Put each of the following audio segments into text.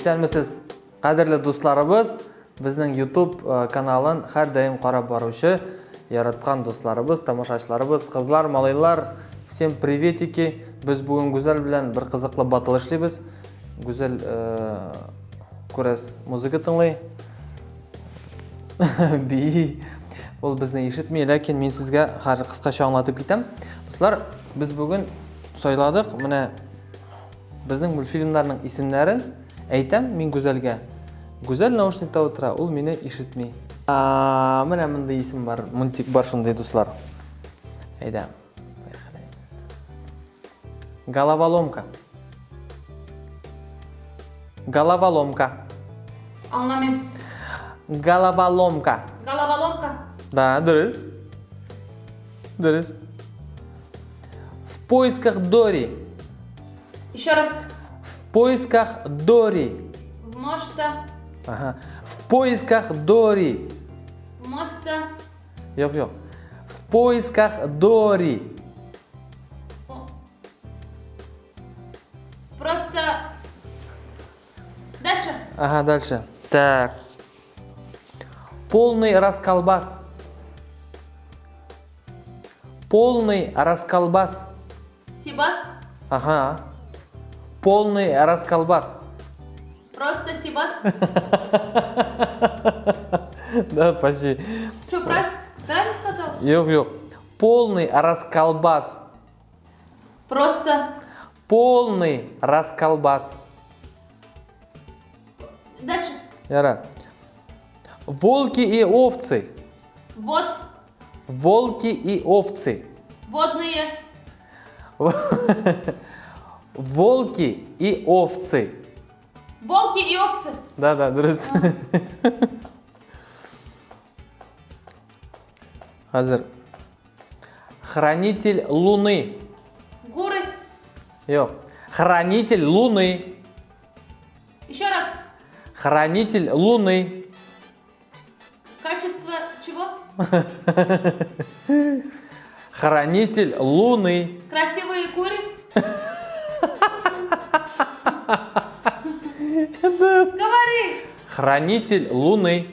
Исәнмесез, кадерле дусларыбыз, безнең YouTube э, каналын һәрдаим карап баручы яраткан дусларыбыз, тамашачыларыбыз, кызлар, малайлар, всем приветики. Без бүген Гүзәл белән бер кызыклы батл эшлибез. Гүзәл э, күрәс музыка тыңлый. Бии. Ул безне ишетми, ләкин мин сезгә хәзер кыскача аңлатып китәм. Дуслар, без бүген сайладык менә безнең мультфильмнарның исемнәрен әйтәм мин Гүзәлгә. Гүзәл наушникта утыра, ул мине ишетми. А, менә мондый исем бар, мультик бар шундый, дуслар. Әйдә. Головоломка. Головоломка. Аңламыйм. Головоломка. Головоломка. Да, дөрес. Дөрес. В поисках Дори. Еще раз. В поисках Дори. В моста. Ага. В поисках Дори. В моста. Юк, юк. В поисках Дори. Просто дальше. Ага, дальше. Так. Полный расколбас. Полный расколбас. Сибас. Ага. Полный расколбас. Просто Сибас. Да, почти. Что, правильно сказал? Юк, юк. Полный расколбас. Просто. Полный расколбас. Дальше. Яра. Волки и овцы. Вот. Волки и овцы. Водные. Волки и овцы. Волки и овцы. Да, да, дөрес. Хәзер. Хранитель Луны. Горы. Юк. Хранитель Луны. Еще раз. Хранитель Луны. Качество чего? Хранитель Луны. Красивые куры. Говори. Хранитель Луны.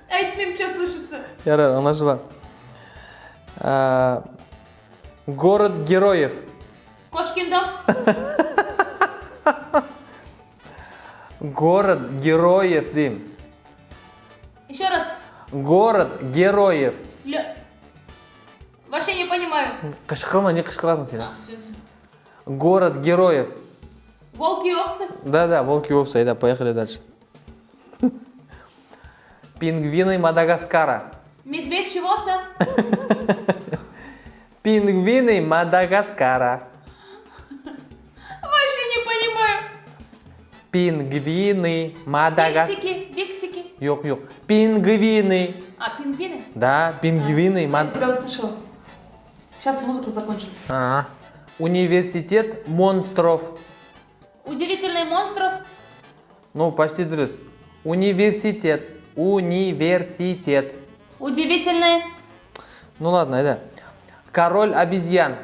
Әйтмим, что слышится. Ярар, аңлашыла. Ә, Город героев. Кошкин дом. Город героев дим. Еще раз. Город героев. Лё... Вообще не понимаю. Кычкырма, не кычкырасың син. А, всё, всё. Город героев. Волки и овцы. Да-да, волки и овцы, да, поехали дальше. Пингвины Мадагаскара. Медведь чего там? Пингвины Мадагаскара. Вообще не понимаю. Пингвины Мадагаскара. Биксики, биксики. Юк, юк. Пингвины. А, пингвины? Да, пингвины. Я Мад... тебя услышала. Сейчас музыку закончим. А. Университет монстров. Удивительный монстров. Ну, почти дөрес. Университет. Университет. Удивительные. Ну ладно, әйдә. Король обезьян.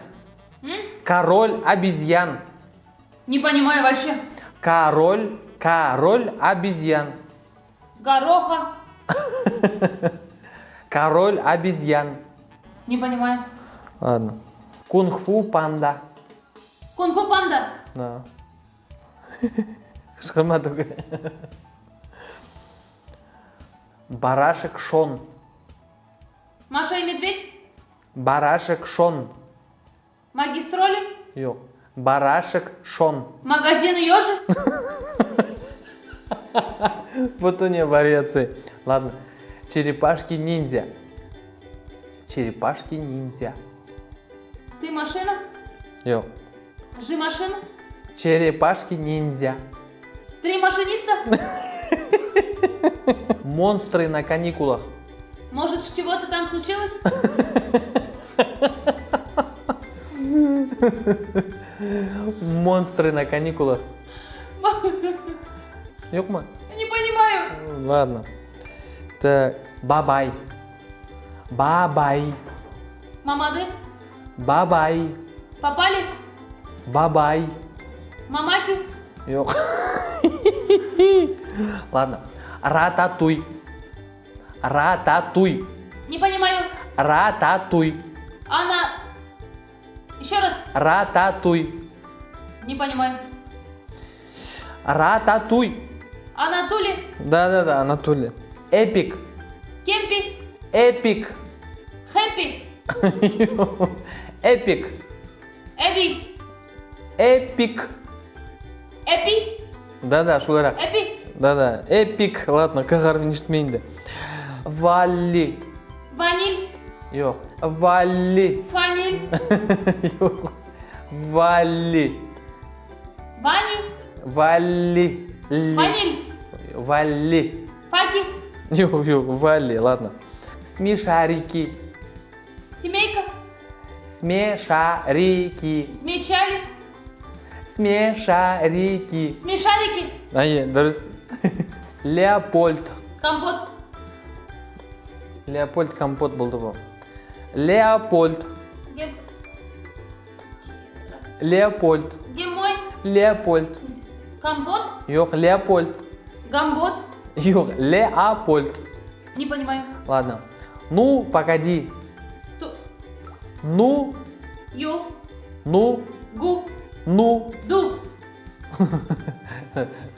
М? Король обезьян. Не понимаю вообще. Король, король обезьян. Гороха. Король обезьян. Не понимаю. Ладно. Кунг-фу панда. Кунг-фу панда. Да. Кычкырма түгел. Барашек Шон. Маша и медведь. Барашек Шон. Магистроли. Юк. Барашек Шон. Магазин ежи. Вот у нее вариации. Ладно. Черепашки ниндзя. Черепашки ниндзя. Ты машина? Юк. Жи машина? Черепашки ниндзя. Три машиниста? Монстры на каникулах. Может, чего-то там случилось? Монстры на каникулах. Юкмы? Не понимаю. Ладно. Так, бабай. Бабай. Мамады? Бабай. Попали? Бабай. Мамаки? Юк. Ладно. Рататуй. Рататуй. Не понимаю. Рататуй. Она... Еще раз. Рататуй. Не понимаю. Рататуй. Анатолий. Да-да-да, Анатолий. Эпик. Кемпи. Эпик. Хэппи. Эпик. Эби. Эпик. Эпи. Да-да, шулайрак. Эпи. Да-да, эпик. Ладно, К хәрефен ишетмей инде. Валли. Ваниль. Юк. Валли. Фаниль. Юк. Валли. Вани. Валли. Ли. Ваниль. Валли. Факи. Юк, юк, Валли, ладно. Смешарики. Семейка. Смешарики. Смечали. Смешарики. Смешарики. Әйе, дөрес. Леопольд. Компот. Леопольд компот булды бу. Леопольд. Гем... Леопольд. Гемой. Леопольд. Компот. Юк, Леопольд. Гамбот. Юк, Леопольд. Не понимаю. Ладно. Ну, погоди. Сто... Ну, Ю. ну, Гу. ну. Ду.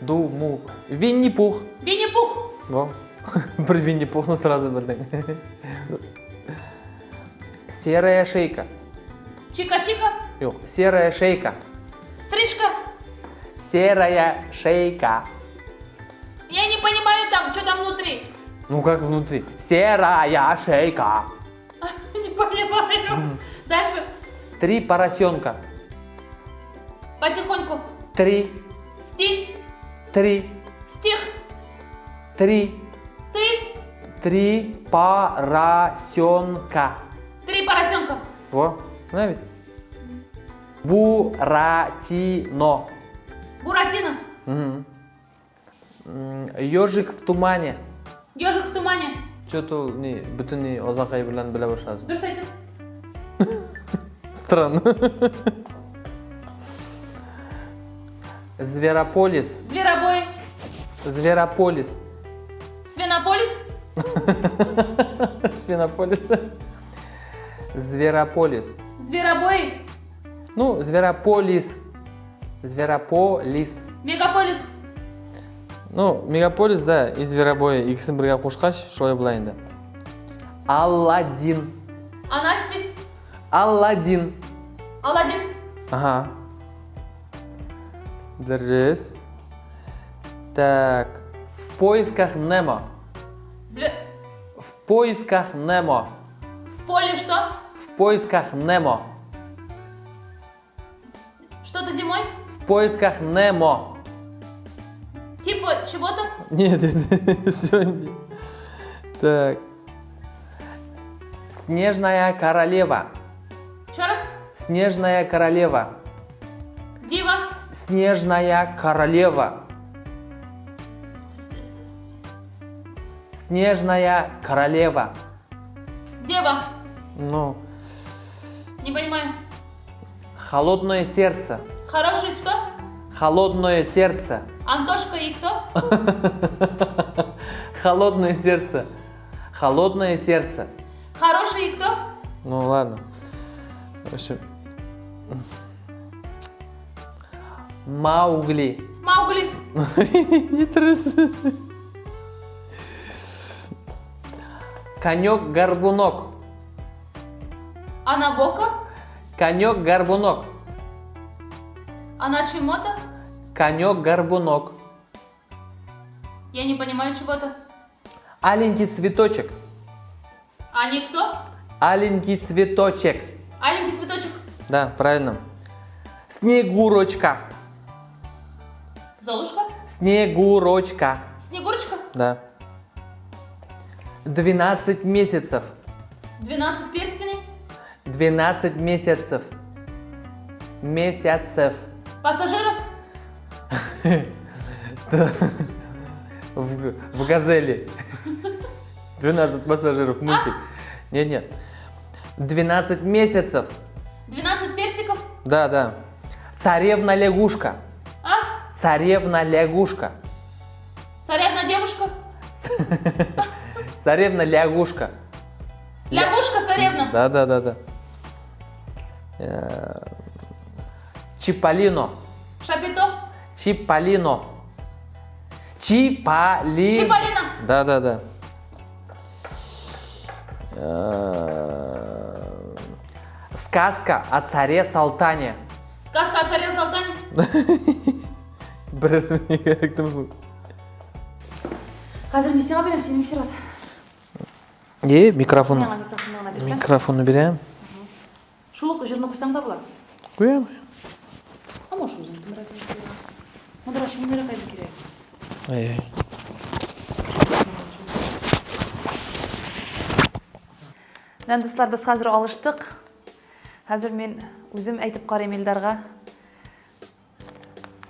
Ду, му. Винни-Пух. Винни-Пух. Во. Бер Винни-Пухны сразу белдең. Серая шейка. Чика-чика. Юк, серая шейка. Стрижка. Серая шейка. Я не понимаю там, что там внутри. Ну как внутри? Серая шейка. Не понимаю. Дальше. Три поросенка. Потихоньку. Три, Стиль. три, Стих. три, Ты. три поросенка. Три поросенка. Во, менә бит. Буратино. Буратино. Мгм. Ежик в тумане. Ежик в тумане. Что-то ни, бөтен ни озак әйберләрне белә башладым. Дөрес әйтем. Странно. Зверополис. Зверобой. Зверополис. Свинополис. Свинополис. Зверополис. Зверобой. Ну, Зверополис. Зверополис. Мегаполис. Ну, мегаполис, да, и зверобой икесен бергә кушкач, шулай була инде. Алладин. Анасти. Алладин. Аладдин. Ага. Дөрес. Так. В поисках Немо. Зве... В поисках Немо. В поле что? В поисках Немо. Что-то зимой? В поисках Немо. Типа чего-то? Нет, все. Так. Снежная королева. Еще раз. Снежная королева. Дива. Снежная королева. Снежная королева. Дева. Ну, Не понимаю. холодное сердце. Хороший что? Холодное сердце. Антошка и кто? Холодное сердце. Холодное сердце. Хороший и кто? Ну ладно. В общем. Маугли. Маугли. Не трусы. Конек-горбунок. Анабока. Конек-горбунок. Она чему-то? Конек-горбунок. Я не понимаю чего-то. Аленький цветочек. Они кто? Аленький цветочек. Аленький цветочек. Да, правильно. Снегурочка. Золушка. Снегурочка. Снегурочка. Да. 12 месяцев. 12 перстней. 12 месяцев. Месяцев. Пассажиров. В «Газели». 12 пассажиров, мультик. Нет, нет. 12 месяцев. 12 персиков. Да, да. Царевна лягушка. А? Царевна лягушка. Царевна девушка. Царевна лягушка. Лягушка царевна. Да, да, да, да. Чиполлино. Шапито. Чиполлино. Чиполлино. Чиполлино. Да, да, да. Сказка о царе Салтане. Сказка о царе Салтане. Бер нигә эләктем соң? Хәзер мин сиңа бирәм, синең чират. Е, микрофон. Миңа микрофонны гына бирсәң. Микрофонны бирәм. Шул ук җырны куйсаң да була. Куям. А может үзең бераз. Ну, бераз шундыйрак әйбер кирәк. Ай-ай. Менә, дуслар, без хәзер алыштык. Хәзер мин үзем әйтеп карыйм Илдарга.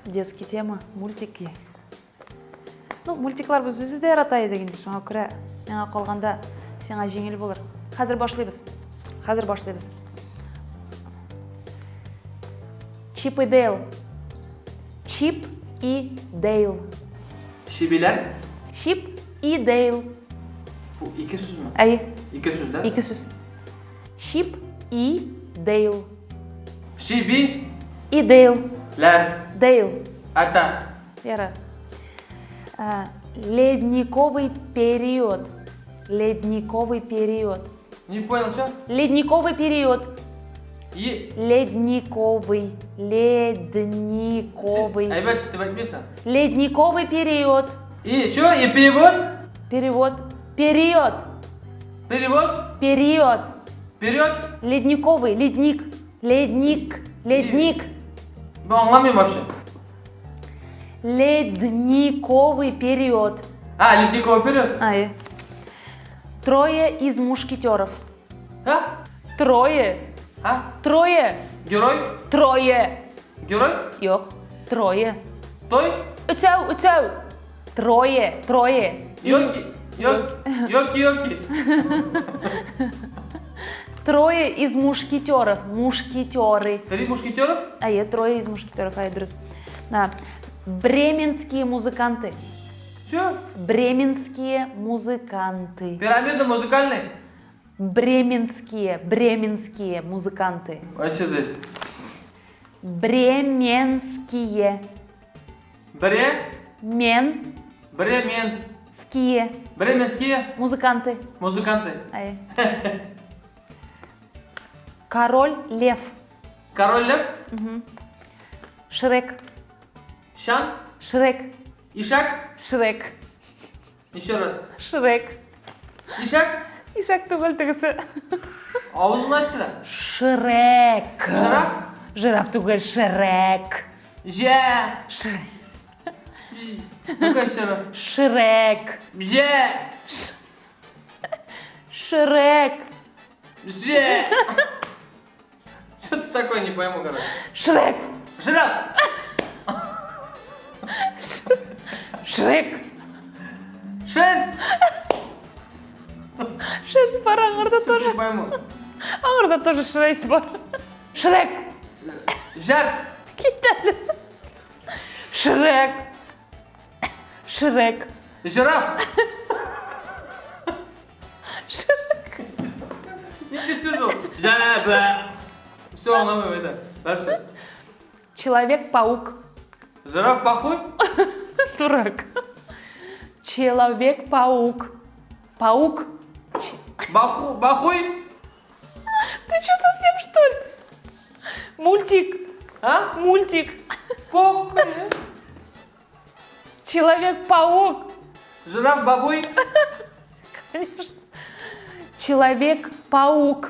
Детский тема, мультики. Ну, мультиклар без үзебез дә ярата идек инде, шуңа күрә миңа калганда сиңа җиңел булыр. Хәзер башлыйбыз. Хәзер башлыйбыз. Чип и Дейл. Чип и Дейл. Чибиләр? Чип и Дейл. Бу ике сүзме? Әйе. Ике сүз, да? Ике сүз. Чип и Дейл. Чиби. И Дейл. Ләр. Дейл. Ата. Вера. Ледниковый период. Ледниковый период. Не понял, что? Ледниковый период. И... Ледниковый. Ледниковый. Әйбәт итеп әйтмисең. Ледниковый период. И что? И перевод? Перевод. Период. Перевод? Период. Вперед? Ледниковый. Ледник. Ледник. Ледник. Бу аңламыйм вообще. Ледниковый период. А, ледниковый период? Ай. Трое из мушкетеров. А? Трое. А? Трое. Герой? Трое. Герой? Юк. Трое. Той? Өчәү, өчәү. Трое, трое. Йоки, йоки, йоки, йоки. Трое из мушкетеров. Мушкетеры. Три мушкетеров? Әйе, трое из мушкетеров, әйе, дөрес. Да. Бременские музыканты. Че? Бременские музыканты. Пирамида музыкальный? Бременские, бременские музыканты. Вообще жесть. Бременские. Бре? Мен. Бременс. Ские. Бременские? Музыканты. Музыканты. Ай. Король лев. Король лев? Угу. Шрек. Щан? Шрек. Ишак? Шрек. Еще раз. Шрек. Ишак? Ишак түгел тегесе. Авызын ачты. Шрек. Жираф? Жираф түгел, Шрек. Җә. Шрек. Ну-ка еще раз. Шрек. Җә. Шрек. Җә. Что ты такое, не пойму, короче. Шрек. Жираф. Шрек. Шерсть. Шерсть бар аңарда тоже. Не пойму. Аңарда тоже шерсть бар. Шрек. Жар. Кит әле. Шрек. Шрек. Жираф. Шрек. Не сижу. Жаба. Все, аңламыйм это. Дальше. Человек-паук. Жираф похуй? Дурак. Человек-паук. Паук. Баху, бахуй? Ты что, совсем что ли? Мультик. А? Мультик. Паук. Человек-паук. Жираф бабуй? Конечно. Человек-паук.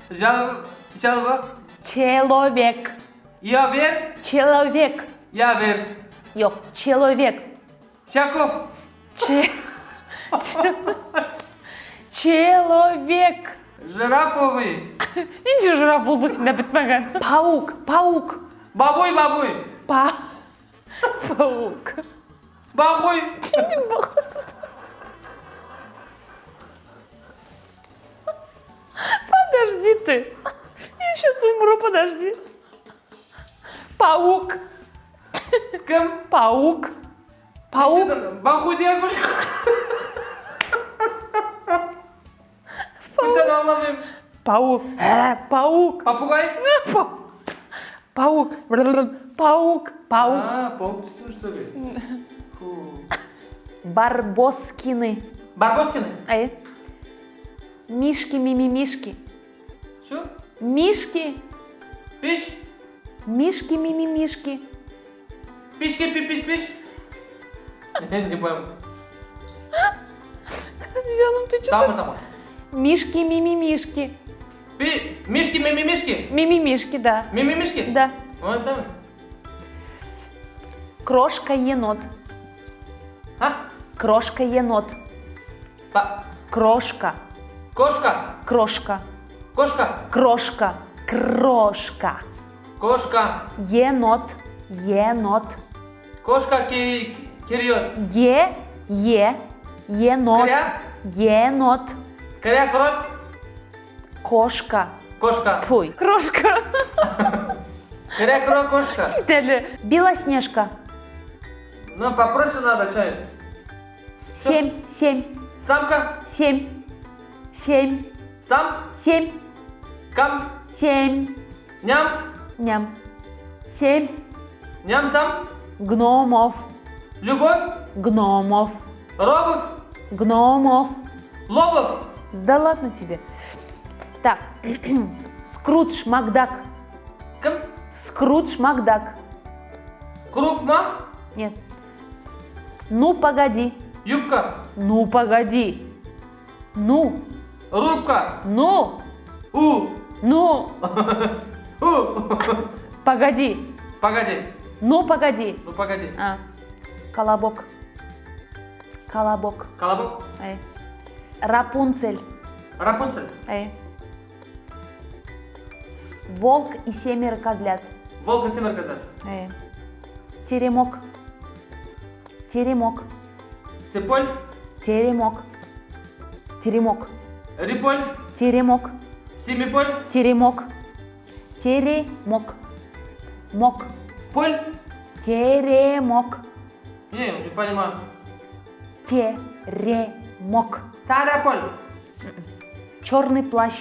Жал, жалва. Человек. Явер. Человек. Явер. Юк, человек. Чаков. Че... Человек. Жирафовый. Нинди жираф булды синдә бетмәгән? Паук, паук. Бабуй, бабуй. Па. Паук. Бабуй. Нинди бабуй? Подожди ты. Я сейчас умру, подожди. Паук. Кем? Паук. Паук. Бахуй дигән кеше. Бүтән аңламыйм. Паук. Ә, паук. Попугай? Паук. Паук. Паук. А, паук дисең, что ли? Фу. Барбоскины. Барбоскины? Әйе. Мишки, мимимишки. Все? Мишки. Пиш? Мишки, мимимишки. Пишки, пи, пиш, пиш. Не понял. Җаным, ты Там сама. Мишки, мимимишки. Пи, мишки, мимимишки. Мимимишки, да. Мимимишки? Да. Вот там. Крошка енот. А? Крошка енот. Па. Крошка. Кошка. Крошка. Кошка. Крошка. Крошка. Кошка. Енот. Енот. Кошка ки кириот. Е. Е. Енот. Кря. Енот. Кря крот. Кошка. Кошка. Пуй. Крошка. Кря кро кошка. Кит әле. Белоснежка. Ну, попроще надо, чай. Семь. Семь. Самка. Семь. Семь. Сам. Семь. Кам. Семь. Ням. Ням. Семь. Ням сам. Гномов. Любовь. Гномов. Робов. Гномов. Лобов. Да ладно тебе. Так. Скрудж Макдак. Кем? Скрудж Макдак. Крупма. Нет. Ну, погоди. Юбка. Ну, погоди. Ну. Рубка. Ну. У. Ну. У. Погоди. Погоди. Ну, погоди. Ну, погоди. А. Колобок. Колобок. Колобок. Әй. Рапунцель. Рапунцель. Әй. Волк и семеро козлят. Волк и семеро козлят. Әй. Теремок. Теремок. Сеполь. Теремок. Теремок. Риполь. Теремок. Семиполь. Теремок. Теремок. Мок. Поль. Теремок. Не, не понимаю. Теремок. Цараполь. Черный плащ.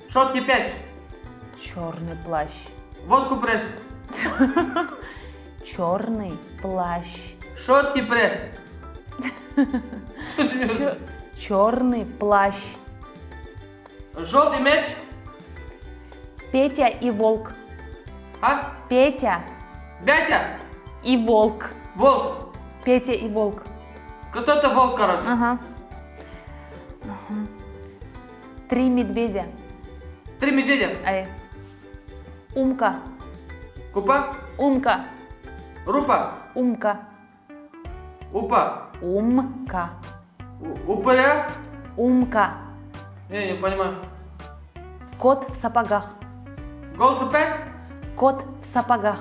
Шотки пять. Черный плащ. Водку пресс. Черный плащ. Шотки пресс. Что смеешься? Черный плащ. Желтый мяч. Петя и волк. А? Петя Бятя. и волк. Волк. Петя и волк. Кто-то волк, короче. Ага. Ага. Три медведя. Три медведя. Ай. Умка. Купа. Умка. Рупа. Умка. Упа. Умка. Упыря. Умка. Не, не понимаю. Кот в сапогах. Голцепе. Кот в сапогах.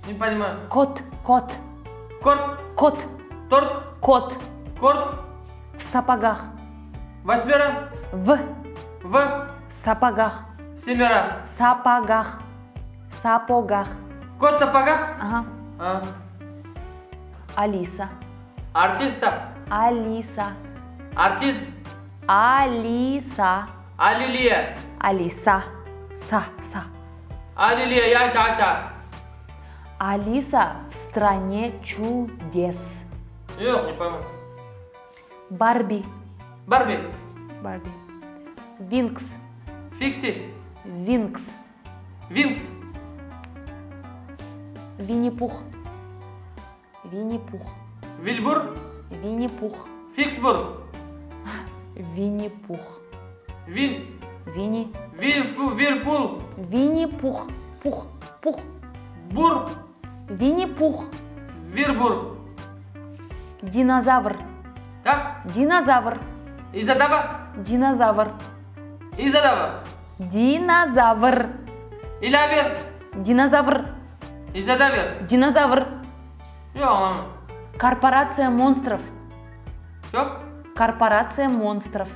Не понимаю. Кот, кот, Корт. кот, Торт. кот Корт. в сапогах. Восьмера. В В. в сапогах. Семера. Сапогах. Сапогах. Кот в сапогах. Ага. А. Алиса. Артиста. Алиса. Артист. Алиса. Алилия. Алиса. Са, са. Алилия, я, та, та. Алиса в стране чудес. Юк, не пойму. Барби. Барби. Барби. Винкс. Фикси. Винкс. Винкс. Винни-Пух. Винни-Пух. Вильбур. Винни-Пух. Фиксбур. Винни-Пух. Вин. Винни. Вирпул. Вирпул. Винни-Пух. Пух. Пух. Бур. Винни-Пух. Вирбур. Динозавр. Так? Динозавр. Изадава. Динозавр. Изадава. Динозавр. Илявер. Динозавр. Изадавер. Динозавр. Юк, аңламыйм. Корпорация монстров. Что? Корпорация монстров.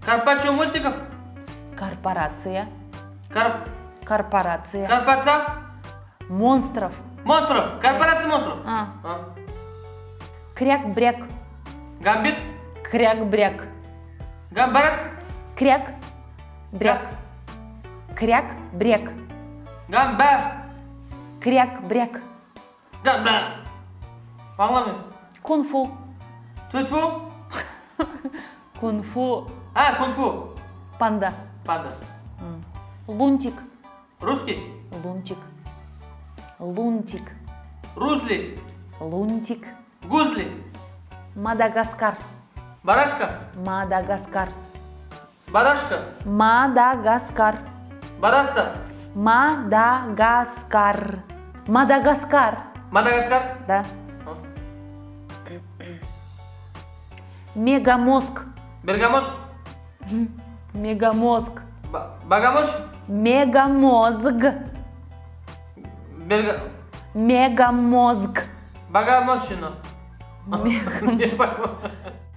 Карпаччо мультиков? Корпорация. Карп... Корпорация. Карпаца? Монстров. Монстров. Корпорация монстров. А. А. Кряк-бряк. Гамбит. Кряк-бряк. Гамбарак. Кряк-бряк. Кряк-бряк. Гамба. Кряк-бряк. Гамба. Аңламыйм. Кунг-фу. Тьфу-тьфу. Кунг-фу. А, кунг-фу. Панда. Панда. Лунтик. Русский. Лунтик. Лунтик. Рузли. Лунтик. Гузли. Мадагаскар. Барашка. Мадагаскар. Барашка. Мадагаскар. Бараста. Мадагаскар. Мадагаскар. Мадагаскар. Да. Мегамозг. Бергамот. Мегамозг. Багамош. Мегамозг. Берга... Мегамозг. Багамошина. Не пойму.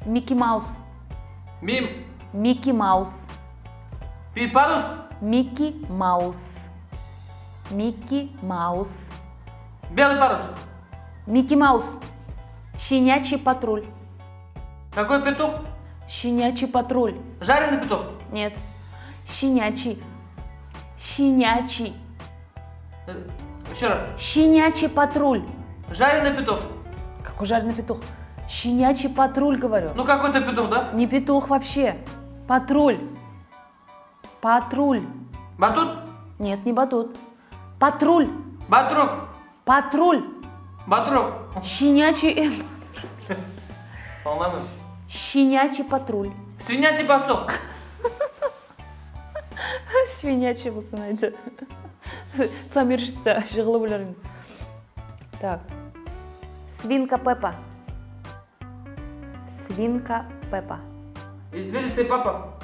Микки Маус. Мим. Микки Маус. Пипарус. Микки Маус. Микки Маус. Белый парус. Микки Маус. Щенячий патруль. Какой петух? Щенячий патруль. Жареный петух. Нет. Щенячий. Щенячий. Еще раз. Щенячий патруль. Жареный петух. Какой жареный петух? Щенячий патруль, говорю. Ну какой-то петух, да? Не петух вообще. Патруль. Патруль. Батут? Нет, не батут. Патруль. Батрук. Патруль. Батрук. Щенячий... Аңламыйм. Щенячий патруль. Свинячий пастух. Свинячий булсын әйдә. Самир ишетсә, җыгылып үләр инде. Так. Свинка Пеппа. Свинка Пеппа. Извилистый папа.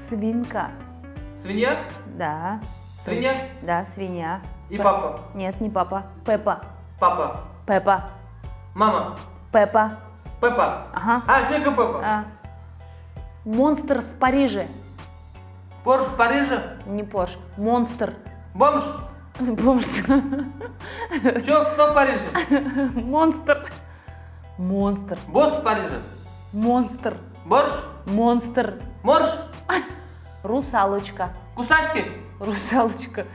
Свинка. Свинья? Да. Свинья? Да, свинья. И папа. Нет, не папа. Пеппа. Папа. Пеппа. Мама. Пеппа. Пеппа. Ага. А, свинка Пеппа. А. Монстр в Париже. Порш в Париже. Не Порш. Монстр. Бомж. Бомж. Че, кто в Париже? Монстр. Монстр. Босс в Париже. Монстр. Борщ. Монстр. Морж. Русалочка. Кусачки. Русалочка.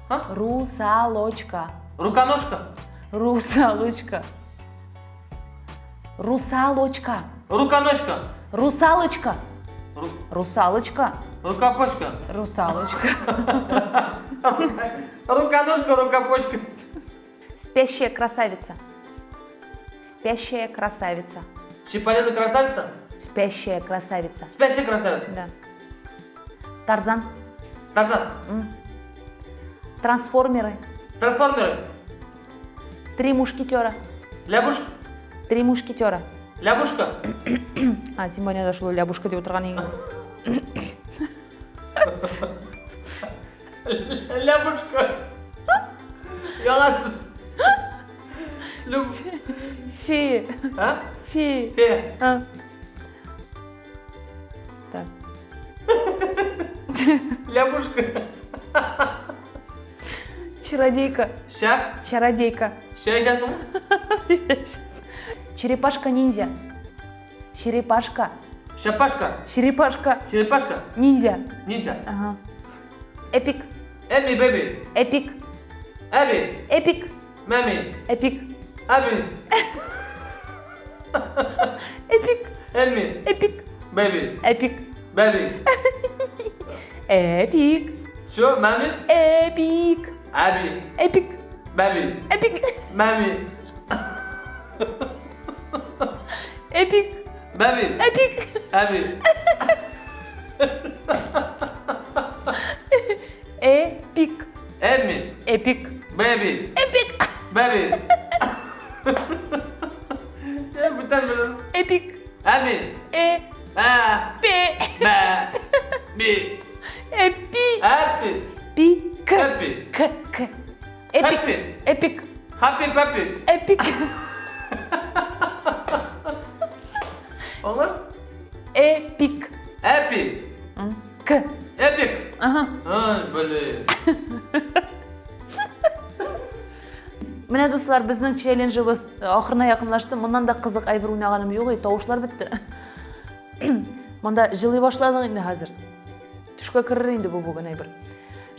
А? Русалочка. Руконожка. Русалочка. Русалочка. Руконожка. Русалочка. Русалочка. Рукопочка. Русалочка. Руконожка, рукопочка. Спящая красавица. Спящая красавица. Чиполлино красавица? Спящая красавица. Спящая красавица. Да. Тарзан. Тарзан. Трансформеры. Трансформеры. Три мушкетера. Лябушка. Три мушкетера. Лябушка. А, тем более дошло лябушка дип утырган идең. Лябушка. Ялан сүз. Люб. Фея. А? Фея. Фея. А. Так. Лябушка. Чародейка. Ща. Чародейка. Ща сейчас. Черепашка-ниндзя. Черепашка. Шапашка. Черепашка. Черепашка. Ниндзя. Ниндзя. Ага. Эпик. Эми, бэби. Эпик. Эби. Эпик. Мами. Эпик. Аби. Эпик. Эми. Эпик. Бэби. Эпик. Бэби. Эпик. Все, мами. Эпик. Аби. Эпик. Бэби. Эпик. Мами. Эпик. Бэби. Эпик. Аби. Эпик. Эми. Эпик. Бэби. Эпик. Бэби. Я бүтән беләм. Эпик. Әби. Э. А. Пе. Б. Би. Эпи. Әпи. Пи. К. Эпи. К. К. Эпик. Хэппи. Эпик. Хаппи папи. Эпик. Аңлар? Эпик. Әпи. К. Эпик. Ага. Ай, блин. Менә, дуслар, безнең челленджыбыз э, ахырына якынлашты. Моннан да кызык әйбер уйнаганым юк, и тавышлар бетте. Монда җылый башладык инде хәзер. Төшкә керер инде бу бүген әйбер.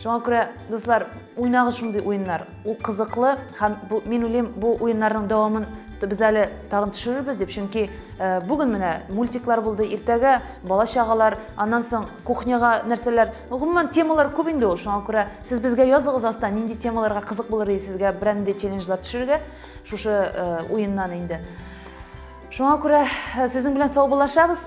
Шуңа күрә, дуслар, уйнагыз шундый уеннар. Ул кызыклы һәм бу, мин уйлыйм, бу уеннарның дәвамын без әле тагын төшерербез дип, чөнки э, бүген менә мультиклар булды, иртәгә бала чагалар, аннан соң кухняга нәрсәләр, гомумән темалар күп инде ул. Шуңа күрә сез безгә языгыз аста, нинди темаларга кызык булыр иде сезгә берәр нинди челленджлар төшерергә шушы э, уеннан инде. Шуңа күрә э, сезнең белән саубуллашабыз.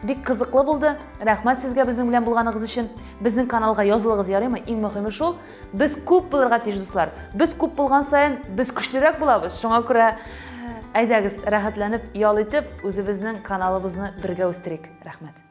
Бик кызыклы булды. Рәхмәт сезгә безнең белән булганыгыз өчен. Безнең каналга язылыгыз ярыймы? Иң мөһиме шул. Без күп булырга тиеш, дуслар. Без күп булган саен без көчлерәк булабыз. Шуңа күрә әйдәгез, рәхәтләнеп, ял итеп, үзебезнең каналыбызны бергә үстерик. Рәхмәт.